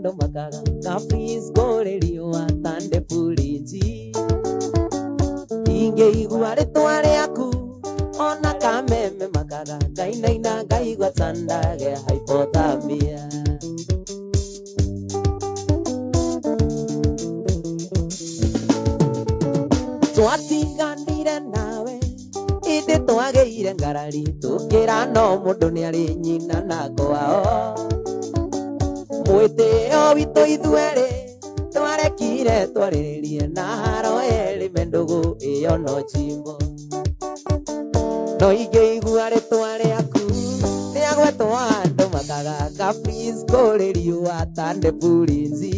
andũ makaga Caprice kũrĩ riũa tande burinji ingĩigua rĩtwa rĩaku ona kameme makaga ngainaina ngaigua ta ndagĩa hypothermia. Twatiganire nawe ĩndĩ twagĩire ngarari tũkĩra no mũndũ nĩarĩ nyina na kwao mwĩtĩo witũ ithuerĩ twarekire twarĩrĩrie na haro yerĩ mendũgũ ĩyo no chimbo no ingĩigua rĩtwa rĩaku nĩagwetwo andũ makaga Caprice kũrĩ riũa tande burinzi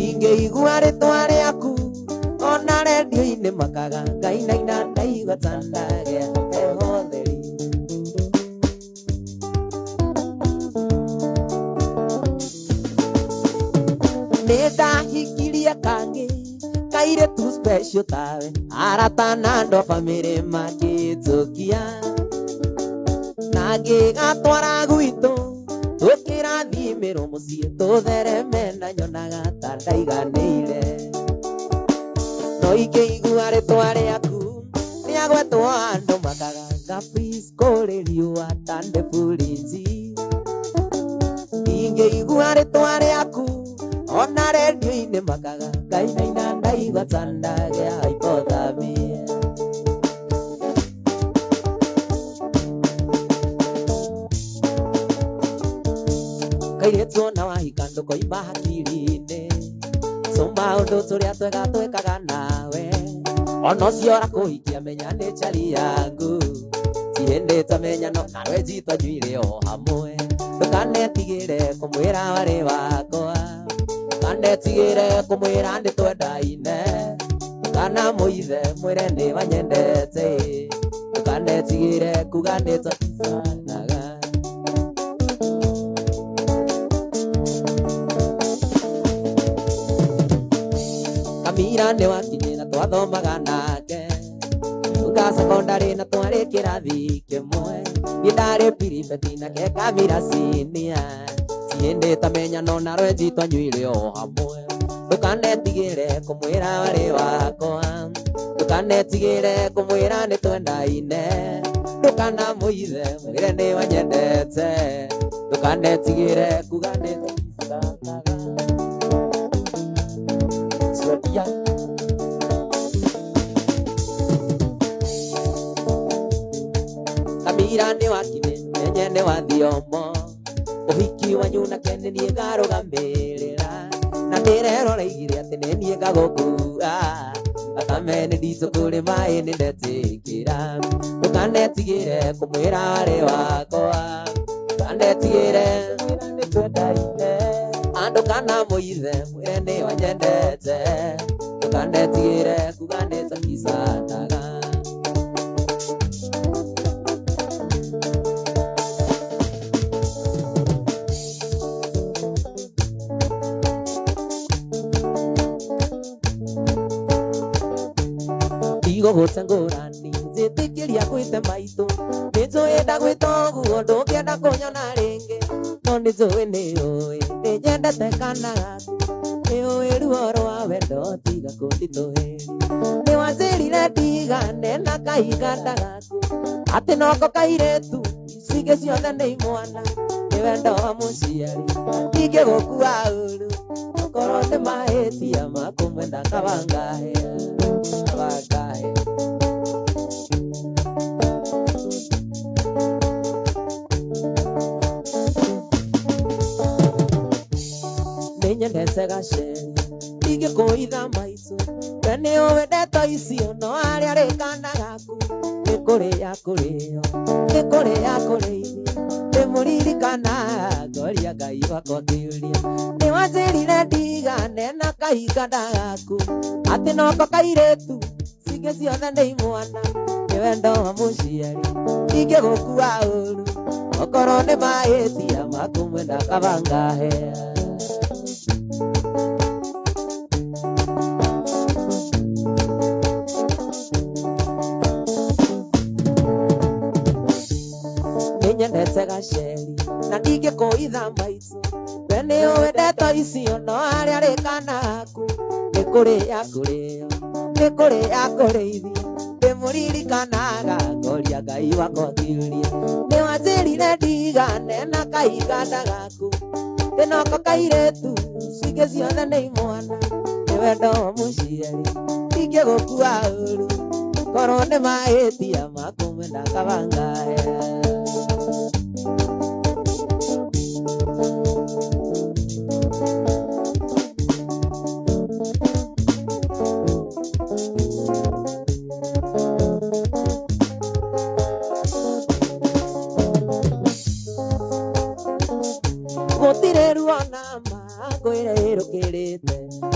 ingĩigua rĩtwa rĩaku ona redio-inĩ makaga ngainaina ndaigua ta ndagĩa heho theri. Nĩndahikirie kangĩ kairĩtu special tawe arata na andũ a bamĩrĩ makĩnjũkia na ngĩgatwara gwitũ tũkĩrathimĩrwo mũciĩ tũthereme na nyonaga ta ndaiganĩire no ingĩigua rĩtwa rĩaku nĩagwetwo andũ makaga Caprice kũrĩ riũa tande burinji ingĩigua rĩtwa rĩaku ona redio-inĩ makaga ngainaina ndaigua ta ndagĩa hypothermia. Kairĩtu ona wahika ndũkoima hakiri-inĩ tũmaũndũ tũrĩa twega twĩkaga nawe ona ũcio ũrakũhikia menya nĩ njari yaku ti hĩndĩ twamenya no na rwenji twanyuire o hamwe ndũkanetigĩre kũmwĩra warĩ wakwa ndũkanetigĩre kũmwĩra nĩ twendaine ndũkanamũithe mwĩre nĩ wanyendete ndũkanetigĩre kuga nĩ twakicanaga. Kamira nĩ wakinyĩra twathomaga nake tuka sekondarĩ na twarĩ kĩrathi kĩmwe niĩ ndarĩ piribeti nake Kamira sinia ti hĩndĩ tamenya no na rwenji twanyuire o hamwe ndũkanetigĩre kũmwĩra warĩ wakwa ndũkanetigĩre kũmwĩra nĩ twendaine ndũkanamũithe mwĩre nĩ wanyendete ndũkanetigĩre kuga nĩ twakicanaga. Swetia. Kamira nĩ wakinĩ menye nĩ wa thiomo ũhiki wanyu nake nĩ niĩ ngarũgamĩrĩra na ndĩreroreire atĩ nĩ niĩ ngagũkua thakame nĩ nditũ kũrĩ maĩ nĩ ndetĩkĩra ndũkanetigĩre kũmwĩra warĩ wakwa ndũkanetigĩre nĩ twendaine ndũkanamũithe mwĩre nĩ wanyendete ndũkanetigĩre kuga nĩ twakicanaga. Ndigũgũte ngũrani njĩtĩkĩria gwĩte maitũ nĩnjũĩ ndagwĩta ũguo ndũngĩenda kũnyona rĩngĩ no nĩnjũĩ nĩũĩ nĩnyendete kana gaku nĩũĩ ruo rwa wendo tiga kũnditũhĩria nĩwanjĩrire ndigane na kaiganda gaku atĩ noko kairĩtu icigĩ ciothe nĩ imwana nĩ wendo wa mũciari ndingĩgũkua ũru okorwo nĩ mahĩtia makũmwenda kabangahĩa kabangahĩa. Nĩnyendete gaceri ndingĩkũitha maitũ we nĩũĩ ndeto icio no arĩa rĩ kana gaku nĩ kũrĩa kũrĩo nĩ kũrĩa kũrĩithio ndĩmũririkana ngoria Ngai wakwa ngĩũria nĩwanjĩrire ndigane na kaiganda gaku atĩ noko kairĩtu cingĩ ciothe nĩ imwana nĩ wendo wa mũciari ndingĩgũkua ũru okorwo nĩ mahĩtia makũmwenda kabangahea. Nĩnyendete gaceri na ndingĩkũitha maitũ we Nĩ ũĩ ndeto icio no harĩa rĩ kana gaku nĩ kũrĩa kũrĩo nĩ kũrĩa kũrĩithio ndĩmũririkanaga ngoria Ngai wakwa kĩũria nĩ wanjĩrire ndigane na kaiganda gaku ndĩnoko kairĩtu cingĩ ciothe nĩ imwana nĩ wendo wa mũciari ingĩgũkua ũru korwo nĩ mahĩtia makumena kabangaya. Gũtirĩ ruo na ma ngwĩre ĩrũkĩrĩte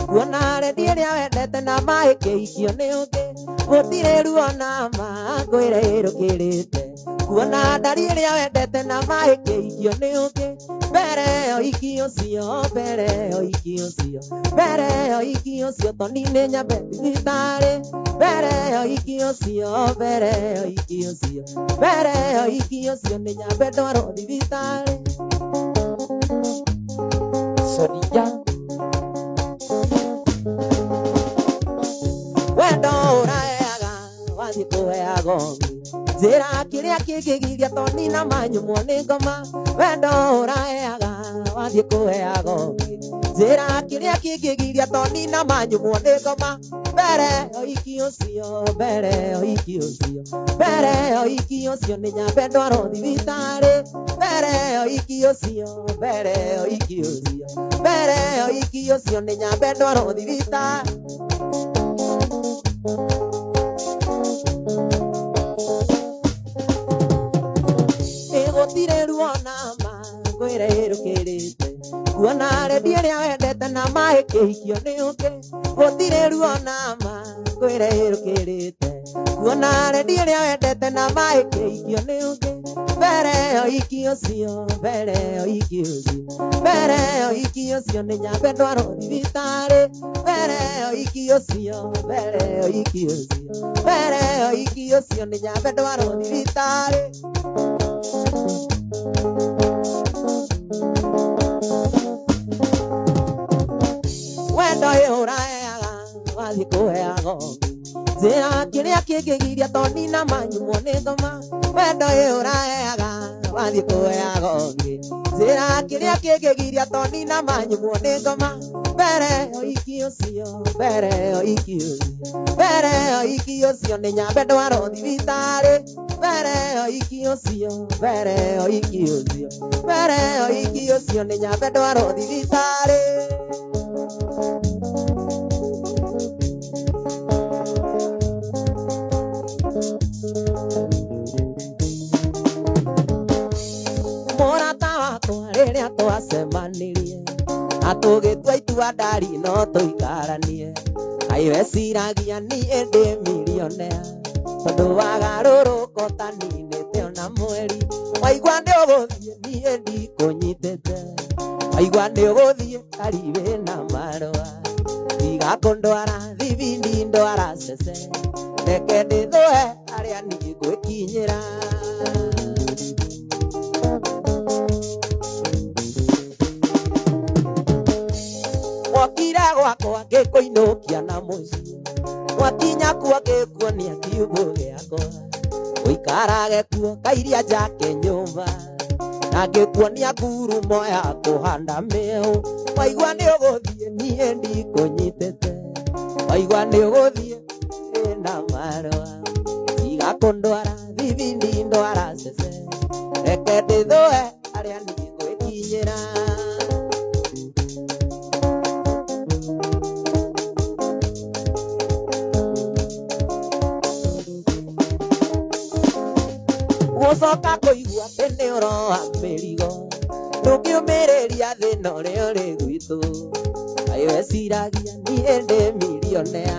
kuona rendi ĩrĩa wendete na ma ĩkĩikio nĩ ũngĩ gũtirĩ ruo na ma ngwĩre ĩrũkĩrĩte kuona ndari ĩrĩa wendete na ma ĩkĩikio nĩ ũngĩ mbere ũiki ũcio mbere ũiki ũcio mbere ũiki ũcio toni nĩ nyambe thibitarĩ mbere ũiki ũcio mbere ũiki ũcio mbere ũiki ũcio nĩ nyambe ndwarwo thibitarĩ. Sonia wendo ũraheaga wathiĩ kũheaga ũngĩ njĩra kĩrĩa kĩngĩgiria toni na manyumwo nĩ ngoma wendo ũraheaga wathiĩ kũheaga ũngĩ njĩra kĩrĩa kĩngĩgiria toni na manyumwo nĩ ngoma mbere ũiki ũcio mbere ũiki ũcio mbere ũiki ũcio nĩ nyambe ndwarwo thibitarĩ mbere ũiki ũcio mbere ũiki ũcio mbere ũiki ũcio nĩ nyambe ndwarwo thibitarĩ. Gũtirĩ ruo na ma ngwĩre ĩrũkĩrĩte kuona rendi ĩrĩa wendete na ma ĩkĩikio nĩ ũngĩ gũtirĩ ruo na ma ngwĩre ĩrũkĩrĩte kuona rendi ĩrĩa wendete na ma ĩkĩikio nĩ ũngĩ mbere ũiki ũcio mbere ũiki ũcio mbere ũiki ũcio nĩ nyambe ndwarwo thibitarĩ mbere ũiki ũcio mbere ũiki ũcio mbere ũiki ũcio nĩ nyambe ndwarwo thibitarĩ. Wendo ũraheaga wathiĩ kũheaga ũngĩ njĩra kĩrĩa kĩngĩgiria toni na manyumwo nĩ ngoma wendo ũraheaga wathiĩ kũheaga ũngĩ njĩra kĩrĩa kĩngĩgiria toni na manyumwo nĩ ngoma mbere ũiki ũcio mbere ũiki ũcio mbere ũiki ũcio nĩ nyambe ndwarwo thibitarĩ mbere ũiki ũcio mbere ũiki ũcio mbere ũiki ũcio nĩ nyambe ndwarwo thibitarĩ. Mũrata wakwa rĩrĩa twacemanirie na tũgĩtua itua ndari no tũikaranie kaĩ weciragia niĩ ndĩ milionea tondũ wagarũrũka ũtaninĩte ona mweri waigua nĩ ũgũthiĩ niĩ ndikũnyitĩte waigua nĩ ũgũthiĩ ndari wĩna marũa tiga kũndwara thibindi ndwara cece reke ndĩthũe harĩa niĩ ngwĩkinyĩra. Wokire gwakwa ngĩkũinũkia na mũciĩ mwakinya kuo ngĩkuonia kiugũ gĩakwa ũikarage kuo kairia njake nyũmba na ngĩkuonia ngurumo ya kũhanda mĩeũ waigua nĩ ũgũthiĩ niĩ ndikũnyitĩte waigua nĩ ũgũthiĩ na marũa tiga kũndwara thibindi ndwara cece reke ndĩthũe harĩa niĩ ngwĩkinyĩra. Gũcoka kũigua atĩ nĩ ũroa mĩrigo ndũngĩũmĩrĩria thĩna ũrĩa ũrĩ gwitũ kaĩ weciragia niĩ ndĩ milionea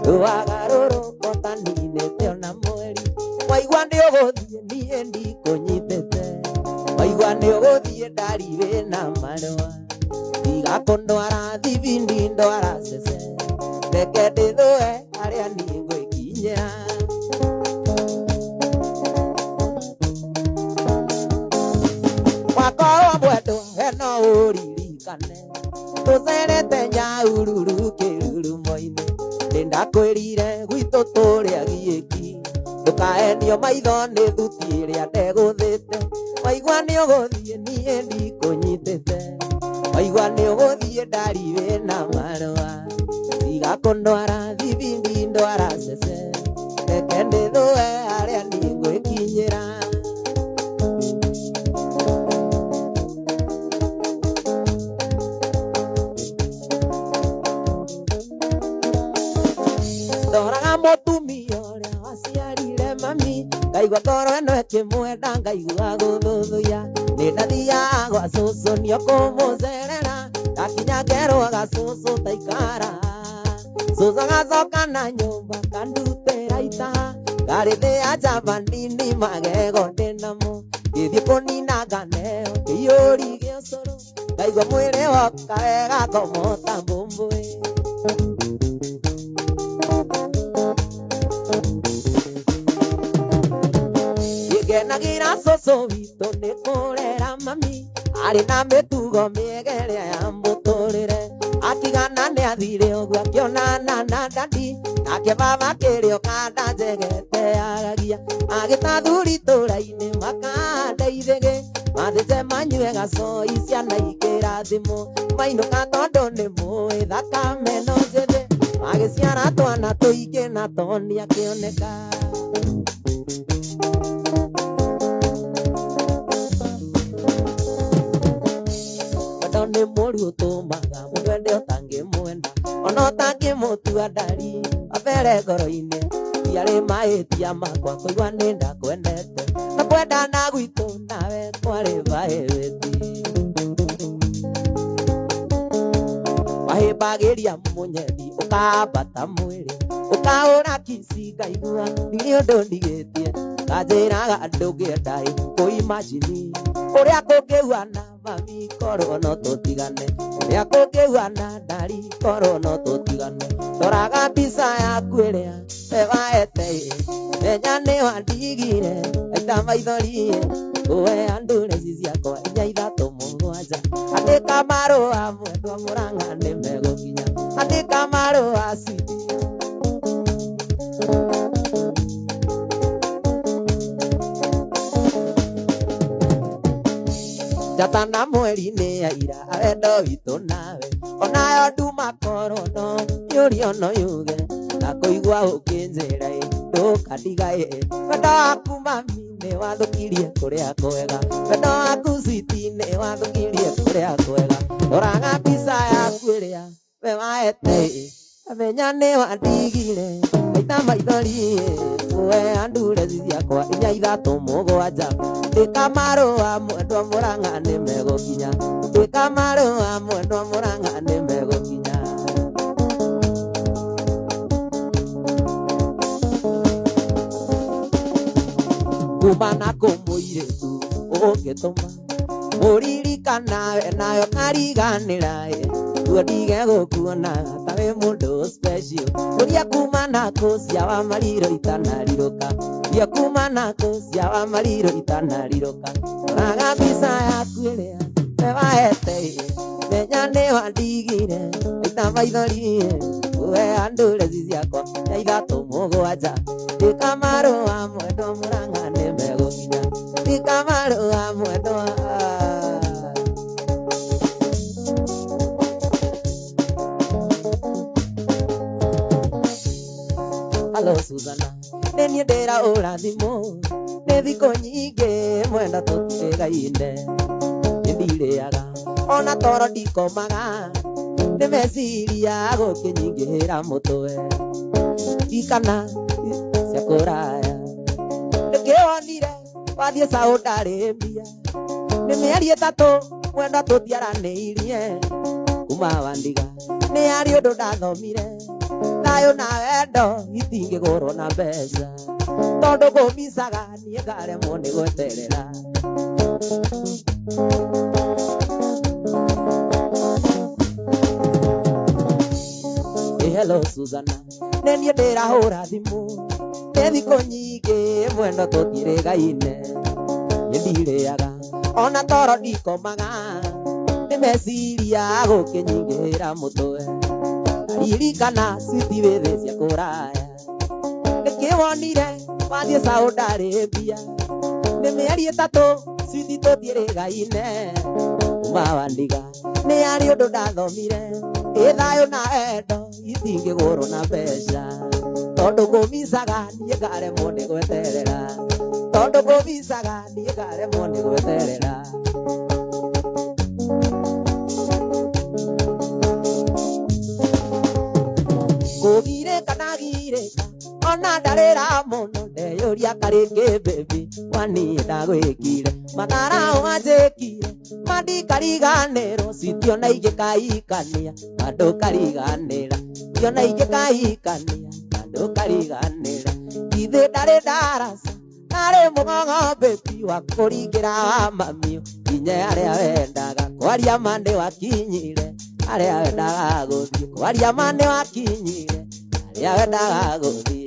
ndũwagarũrũka ũtaninĩte ona mweri waigua nĩ ũgũthiĩ niĩ ndikũnyitĩte waigua nĩ ũgũthiĩ ndari wĩna marũa tiga kũndwara thibindi ndwara cece reke ndĩthũe harĩa niĩ ngwĩkinyĩra. Wakorwo mwendwa he no ũririkane ũririkane tũcerete nyaururu kĩrurumo-inĩ nĩndakwĩrire gwitũ tũrĩa giĩki ndũkaenio maitho nĩ thuti ĩrĩa ndegũthĩte waigua nĩ ũgũthiĩ niĩ ndikũnyitĩte waigua nĩ ũgũthiĩ ndari wĩna marũa tiga kũndwara thibindi ndwara cece reke ndĩthũe harĩa niĩ ngwĩkinyĩra. Ndoraga mũtumia ũrĩa waciarire mami ngaigua ngoro ĩno ĩkĩmwenda ngaigua gũthũthũya nĩ ndathiaga gwa cũcũ nĩũkũmũcerera ndakinya ngerwo gacũcũ taikara cũcũ agacoka na nyũmba kandutĩra itaha ngarĩthĩa njamba nini magego ndĩnamo ngĩthiĩ kũnina nganeo kĩiyũri gĩa ũcũrũ ngaigua mwĩrĩ woka wega ngomota mbũmbũĩ. Ngenagĩra cũcũ witũ nĩ kũrera mami arĩ na mĩtugo mĩega ĩrĩa ya mũtũrĩre akigana nĩ athire ũguo akĩonana na ndadi nake baba akĩrĩ kanda njegete agagia agĩta thuri itũra-inĩ makahanda ithĩgĩ mathĩte manyue gacoi ciana ikĩrathimwo mainũka tondũ nĩ mũĩ thakame no njĩthĩ magĩciara twana tũingĩ na toni akĩoneka. Wendo nĩ mũru ũtũmaga mũndũ ende ũtangĩmwenda ona ũtangĩmũtua ndari wambere ngoro-inĩ tiarĩ mahĩtia makwa kũigua nĩ ndakwendete na kwendana gwitũ nawe kwarĩ bahĩti. Wahĩmbagĩria mũnyendi ũkambata mwĩrĩ ũkaũra kici ngaigua ndirĩ ũndũ ndigĩtie kanjĩraga ndũngĩenda ĩ kũimagine ũrĩa kũngĩhuana mami korwo no tũtigane ũrĩa kũngĩhuana ndari korwo no tũtigane ndoraga mbica yaku ĩrĩa we waete ĩ menya nĩ wandigire aita maithori ĩ ũwe andureci ciakwa inya ithatũ mũgwanja andĩka marũa mwendwa mũrang'a nĩ megũkinya andĩka marũa sweetie. Njata na mweri nĩ aira a wendo witũ nawe onayo nduma korwo no yũrio no yuge na kũigua ũkĩnjĩra ĩ ndũkandiga ĩ wendo waku mami nĩ wathũkirie kũrĩa kwega wendo waku sweetie nĩ wathũkirie kũrĩa kwega ndoraga mbica yaku ĩrĩa we waete ĩ amenya nĩ wandigire aita maithori ĩ we andureci ciakwa inya ithatũ mũgwanja ndĩka marũa mwendwa mũrang'a nĩ megũkinya ndĩka marũa mwendwa mũrang'a nĩ megũkinya. Kuma na kũmũirĩtu ũngĩtũma mũririkanawe nayo kariganĩra ĩ guo ndige gũkuonaga ta wĩ mũndũ special ũria kuma na kũ cia wa mariro itanarirũka ũria kuma na kũ cia wa mariro itanarirũka ndoraga mbica yaku ĩrĩa we waete ĩ menya nĩ wandigire aita maithori ĩ we andureci ciakwa nya ithatũ mũgwanja ndĩka marũa mwendwa mũrang'a nĩ megũkinya ndĩka marũa mwendwa. Hello Susanna nĩ niĩ ndĩrahũra thimũ nĩ thikũ nyingĩ mwenda tũtigaine nĩ ndirĩaga ona toro ndikomaga nĩ meciria gũkĩnyingĩhĩra mũtwe ikana cia kũraya nĩkĩwonire wathiĩ Saudi Arabia nĩ mĩeri ĩtatũ mwenda tũtiaranĩirie kuma wandiga nĩ harĩ ũndũ ndathomire thayũ na wendo itingĩgũrwo na mbeca tondũ kũmicaga niĩ ngaremwo nĩ gweterera. Hello Susanna nĩ niĩ ndĩrahũra thimũ nĩ thikũ nyingĩ mwendo tũtirĩgaine nĩ ndirĩaga ona toro ndikomaga nĩ Meciria gũkĩnyingĩra mũtwe ririkana switi wĩthĩ cia kũraya nĩkĩ wonire wathiĩ Saudi Arabia nĩ mĩeri 3 switi tũtiĩrĩgaine uma wandiga nĩ arĩ ũndũ ndathomire ĩ thayũ na endo itingĩgũrwo na mbeca tondũ ngũmicaga niĩ ngaremwo nĩ gweterera tondũ ngũmicaga niĩ ngaremwo nĩ gweterera. Kũgirĩka ndagirĩka ona ndarĩra mũno ndeyũria karĩngĩ baby waniĩ ndagwĩkire matharaũ wanjĩkire mandikariganĩrwo citiona ingĩkaikania na ndũkariganĩra tiona ingĩkaikania na ndũkariganĩra githĩ ndarĩ ndaraca ndarĩ mũng'ong'o baby wa kũringĩra mamio nginya arĩa wendaga kwaria ma nĩwakinyire arĩa wendaga gũthiĩ kwaria ma nĩwakinyire arĩa wendaga gũthiĩ.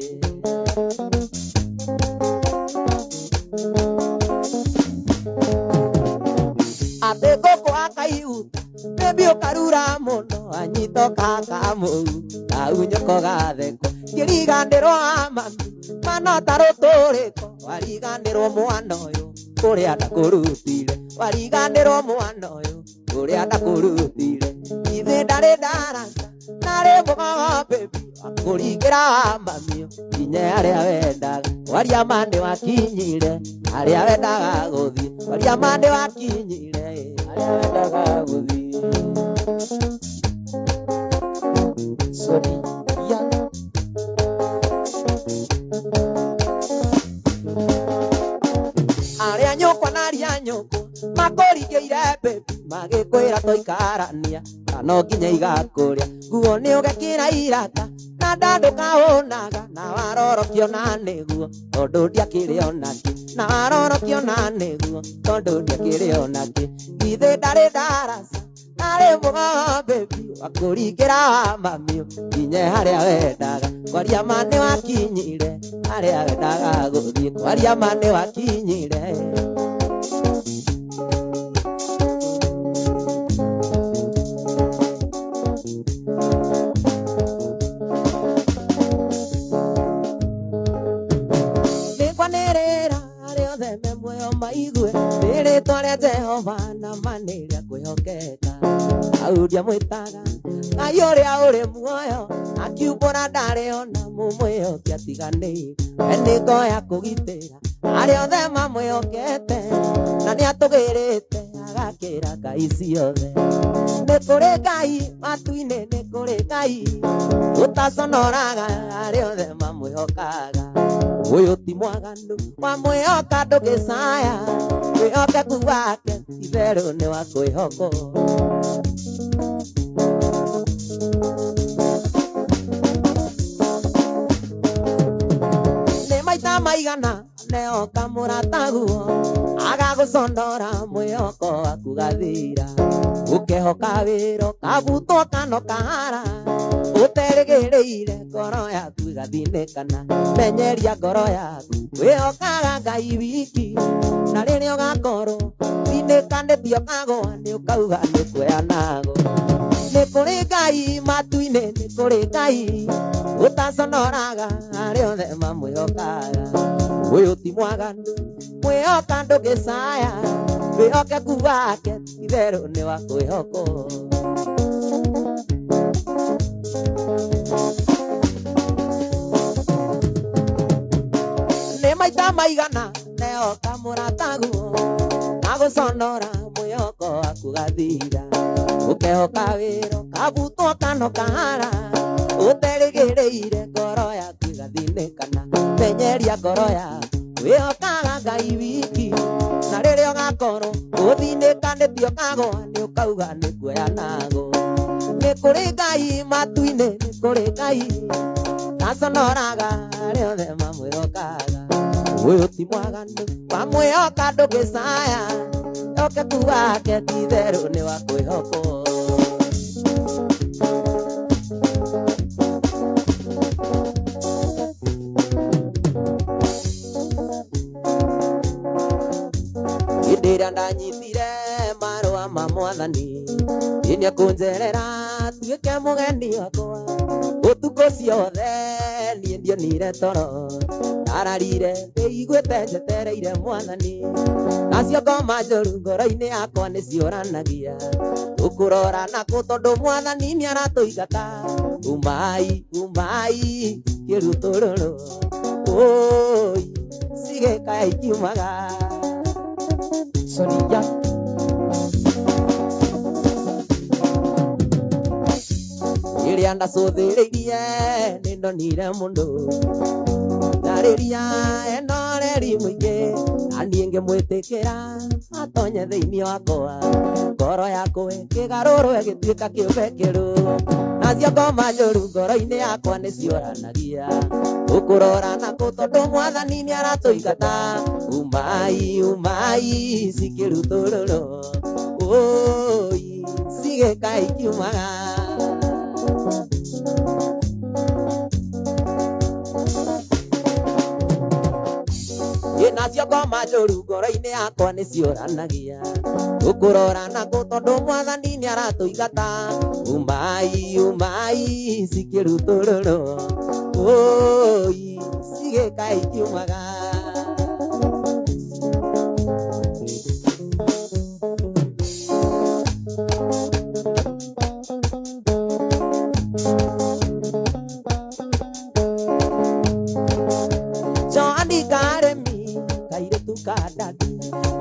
Atĩ ngũkũ akaihuta baby ũkarura mũno anyito kakamũu kaunyũko gatheko ngĩriganĩrwo mami mano ta rũtũrĩko wariganĩrwo mwana ũyũ kũrĩa ndakũrutire wariganĩrwo mwana ũyũ kũrĩa ndakũrutire githĩ ndarĩ ndaraca ndarĩ mũng'ong'o baby wa kũringĩra mamio nginya arĩa wendaga kwaria ma nĩwakinyire arĩa wendaga gũthiĩ kwaria ma nĩwakinyire arĩa wendaga gũthiĩ. Sonia. Arĩa nyũkwa na arĩa nyũkwa makũringĩire baby magĩkwĩra tũikarania na no nginya igakũrĩa nguo nĩ ũgekĩra iraka na ndandũkahũnaga na warorokio na nĩguo tondũ ndiakĩrĩ onakĩ na warorokio na nĩguo tondũ ndiakĩrĩ onakĩ githĩ ndarĩ ndaraca ndarĩ mũng'ong'o baby wa kũringĩra mamio nginya harĩa wendaga kwaria ma nĩwakinyire harĩa wendaga gũthiĩ kwaria ma nĩwakinyire. Nĩngwanĩrĩra arĩa othe me muoyo maigue nĩ rĩtwa rĩa Jehova na ma nĩ rĩa kwĩhokeka hau ndiamwĩtaga Ngai ũrĩa ũrĩ muoyo akiumbũra ndarĩ ona mũmwĩhoki atiganĩire we nĩ ngo ya kũgitĩra arĩa othe mamwĩhokete na nĩatũgĩrĩte agakĩra ngai ciothe. Nĩ kũrĩ Ngai matu-inĩ nĩ kũrĩ Ngai ũtaconoraga arĩa othe mamwĩhokaga ũyũ ti mwaganu wamwĩhoka ndũgĩcaya wĩhokeku wake itherũ nĩ wa kwĩhokwo. Nĩ maita maigana neoka mũrataguo agagũcondora mwĩhoko waku gathira ũkehoka wĩra ũkabutwo kana ũkahara ũterĩgĩrĩire ngoro yaku ĩgathinĩkana menyeria ngoro yaku wĩhokaga Ngai wiki na rĩrĩa ũgakorwo thinĩkanĩtio ũkagũa nĩ ũkauga nĩ kuoya nago. Nĩ kũrĩ Ngai matu-inĩ nĩ kũrĩ Ngai ũtaconoraga arĩa othe mamwĩhokaga ũyũ ti mwaganu mwĩhoka ndũgĩcaya wĩhokeku wake itherũ nĩ wa kwĩhokwo. Nĩ maita maigana neoka mũrataguo agũconora mwĩhoko waku gathira ũkehoka wĩra ũkabutwo kana ũkahara ũterĩgĩrĩire ngoro yaku ĩgathinĩkana menyeria ngoro yaku wĩhokaga Ngai wiki na rĩrĩa ũgakorwo ũthinĩkanĩtio ũkagũa nĩ ũkauga nĩ kuoya nago. Nĩ kũrĩ Ngai matu-inĩ nĩ kũrĩ Ngai taconoraga arĩa othe mamwĩhokaga ũyũ ti mwaganu wamwĩhoka ndũgĩcaya wĩhokeku wake ti itherũ nĩ wa kwĩhokwo. Hĩndĩ ĩrĩa ndanyitire marũa ma mwathani ĩnĩ akũnjerera tuĩke mũgeni wakwa ũtukũ ciothe niĩ ndionire toro ndararire ndĩiguĩte njetereire mwathani nacio ngoma njũru ngoro-inĩ yakwa nĩciũranagia tũkũrora nakũ tondũ mwathani nĩaratũigata umai umai kĩrutũrũrũ oi cigĩka ikiumaga Sonia. Rĩrĩa ndacũthĩrĩirie nĩndonire mũndũ ndarĩria ena ũreri mũingĩ na niĩ ngĩmwĩtĩkĩra atonye thĩinĩ wakwa ngoro yakwa ĩkĩgarũrwo ĩgĩtuĩka kĩũmbe kĩerũ nacio ngoma njũru ngoro-inĩ yakwa nĩcioranagia tũkũrora nakũ tondũ mwathani nĩaratũigata umai umai cikĩrutũrũrwo oi cigĩka ikiumaga. Nacio ngoma njũru ngoro-inĩ yakwa nĩciũranagia tũkũrora nakũ tondũ mwathani nĩaratũigata umai umai cikĩrutũrũrwo oi cigĩka ikiumaga. Joani Karemi kairĩtu ka dadi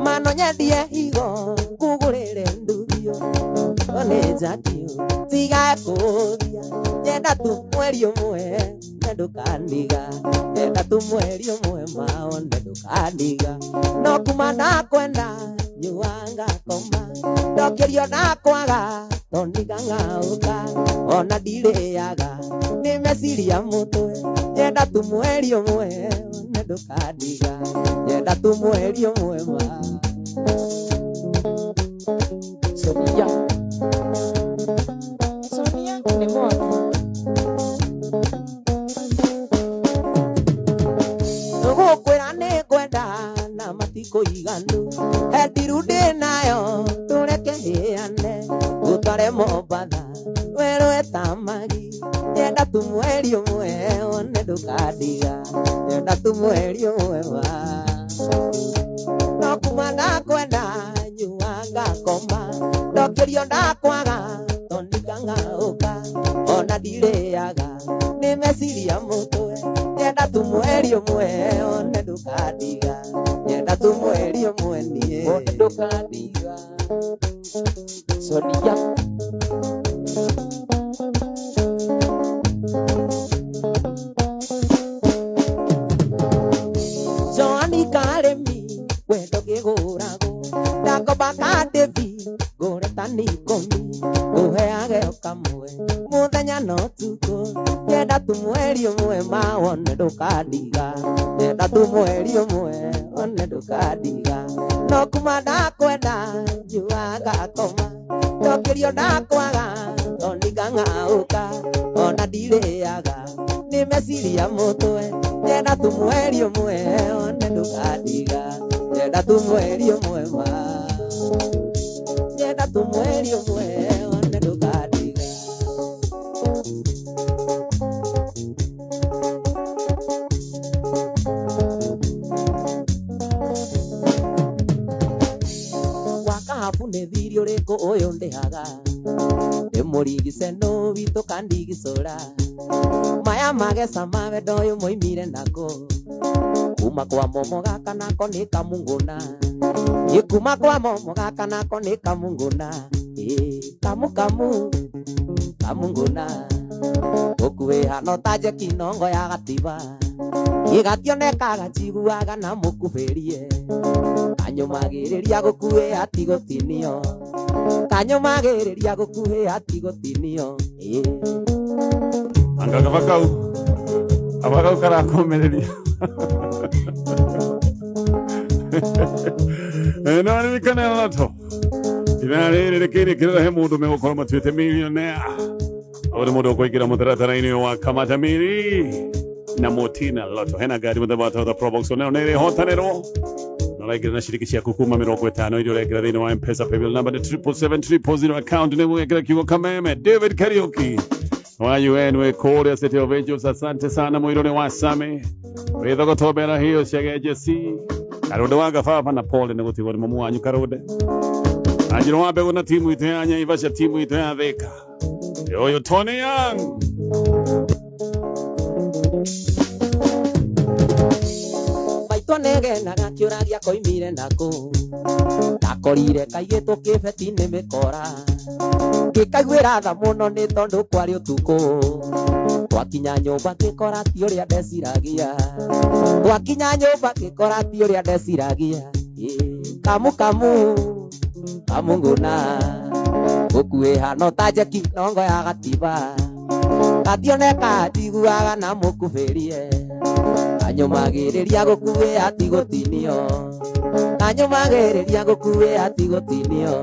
mano nyendie higo ngũgũrĩre nduthio one njakio tiga kũũria nyenda tu mweri ũmwe ne ndũkandiga nyenda tu mweri ũmwe mao ne ndũkandiga no kuma ndakwenda nyua ngakoma ndokĩrio ndakwaga toniga ng'aũka ona ndirĩaga nĩ meciria mũtwe nyenda tu mweri ũmwe ne ndũkandiga nyenda tu mweri ũmwe ma. Sonia. Sonia nĩ mwaki. Ngũkwĩra nĩ ngwenda na matikũiganu hendiru ndĩ nayo tũreke hĩane gũtware Mombatha werũ etamagi nyenda tu mweri ũmwe one ndũkandiga nyenda tu mweri ũmwe ma no kuma ndakwenda nyua ngakoma ndokĩrio ndakwaga tonika ng'aũka ona ndirĩaga nĩ meciria mũtwe nyenda tu mweri ũmwe one ndũkandiga nyenda tu mweri ũmwe niĩ One ndũkandiga. Sonia. Joani Karemi wendo kĩgũragwo ndakomba kandebi ngũre tani ikũmi ngũheage o kamwe mũthenya na ũtukũ nyenda tu mweri ũmwe ma wone ndũkandiga nyenda tu mweri ũmwe one ndũkandiga no kuma ndakwenda njua ngakoma ndokĩrio ndakwaga tonika ng'aũka ona ndirĩaga nĩ meciria mũtwe nyenda tu mweri ũmwe one ndũkandiga nyenda tu mweri ũmwe ma nyenda tu mweri ũmwe one ndũkandiga. Wakahabu nĩ thiri ũrĩkũ ũyũ ndĩhaga ndĩmũrigice nũ witũ kandigicũra maya mageca ma wendo ũyũ moimire nako kuma kwa momo gaka nako nĩ kamungũna ĩ kuma kwa momo gaka nako nĩ kamungũna ĩ kamu kamu kamungũna ũkuĩha no ta njeki nongo ya gatiba ĩgationekaga njiguaga na mũkuhĩrie kanyũmagĩrĩria gũkuĩ atigũtinio kanyũmagĩrĩria gũkuhĩ atigũtinio ĩ. Anga gabakau abakau karakomereria no ririkane loto ithaa rĩrĩ rĩkĩrĩkĩrĩra he mũndũ megũkorwo matuĩte millionaire ũrĩ mũndũ ũkũingĩra mũtaratara-inĩ wa Kamata Miri na Motina Loto hena ngari mũthemba wa Toyota Probox nayo nĩ ĩrĩhotanĩrwo Na ũraingĩra na ciringi ciaku kuma 50 iria ũrekĩra thĩinĩ wa M-Pesa paybill number nĩ 777 000 account nĩ gwĩkĩra kiugo Kameme. David Kariuki wa UN wĩ kũrĩa City of Angels, asante sana mũirũ wa Same wĩthogotobera hiyo ciagenje C Karunde wa Gababa na Paul nĩ gũtigwo nĩ mamu wanyu Karunde Anjiro wa mbegũ na timu itũ ya Naivasha, timu itũ ya Thika. Yoyo Tony Young. Maitũ negenaga kĩũragia koimire nakũ, ndakorire kaiyĩtwo kĩbeti-inĩ mĩkora, ngĩkaiguĩra tha mũno nĩ tondũ kwarĩ ũtukũ. Twakinya nyũmba ngĩkora ti ũrĩa ndeciragia, twakinya nyũmba ngĩkora ti ũrĩa ndeciragia. Kamu kamu kamunguna gũkuĩha no ta njeki nongo ya gatiba, gationeka ndiguaga na mũkubĩrie, kanyũmagĩrĩria gũkuĩ atigũtinio, kanyũmagĩrĩria gũkuĩ atigũtinio.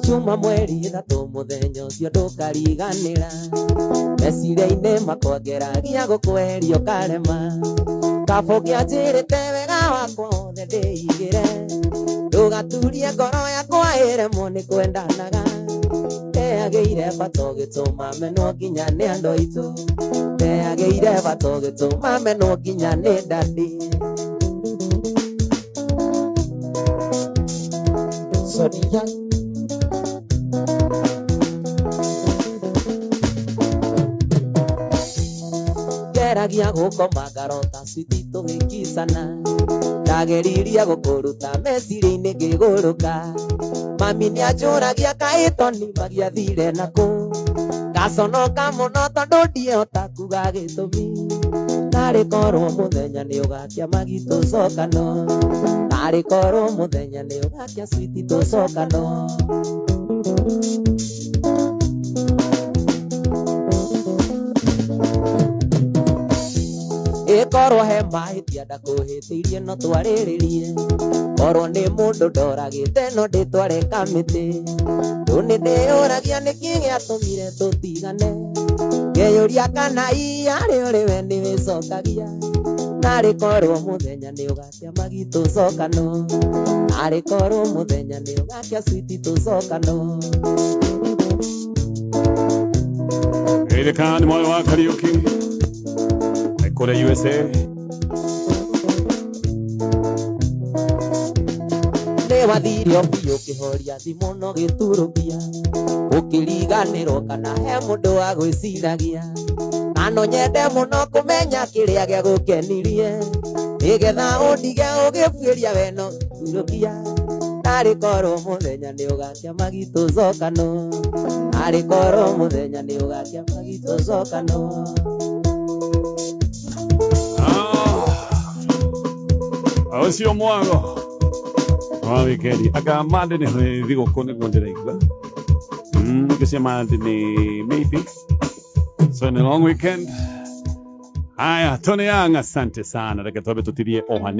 Juma mweri 3 mũthenya ũcio ndũkariganĩra, meciria-inĩ makwa ngeragia gũkweheria ũkarema, kabo kĩanjĩrĩte wega wakwa wothe ndĩigĩre, ndũgaturie ngoro yakwa ĩremwo nĩ kwendanaga, ndeagĩire bata ũgĩtũma menwo nginya nĩ andũ aitũ, ndeagĩire bata ũgĩtũma menwo nginya nĩ ndadi. Sonia ngeragia gũkoma ngarota switi tũgĩkicana, ndageririe gũkũruta meciria-inĩ ngĩgũrũka, mami nĩanjũragia kaĩ Tony magiathire nakũ, ngaconoka mũno tondũ ndiehota kuga gĩtũmi, narĩ korwo mũthenya nĩũgakia magi tũcokano, narĩ korwo mũthenya nĩũgakia switi tũcokano. Ĩkorwo he mahĩtia ndakũhĩtĩirie no twarĩrĩrie, korwo nĩ mũndũ ndoragĩte no ndĩtware kamĩtĩ, rĩu nĩndĩyũragia nĩkĩ gĩatũmire tũtigane, ngeyũria kana iyarĩ ũrĩ we nĩwĩcokagia, narĩ korwo mũthenya nĩũgakia magi tũcokano, narĩ korwo mũthenya nĩũgakia switi tũcokano. Geithĩka nĩ moyo wa Kariuki kũrĩa USA. Nĩ wathirio biũ ũkĩhoria thimũ no gĩturũkia, ũkĩriganĩrwo kana he mũndũ wa gwĩciragia, na no nyende mũno kũmenya kĩrĩa gĩagũkenirie, nĩgetha ũndige ũgĩbuĩria we no gĩturũkia, narĩ korwo mũthenya nĩũgakia magi tũcokano, narĩ korwo mũthenya nĩũgakia magi tũcokano. Ũcio mwago wa wikendi aka mande nĩ thigũkũ nĩguo ndĩraigua ngĩcia mande nĩ maybe so in a long weekend. Haya, Tony Young, asante sana, reke twambe tũtirie oha.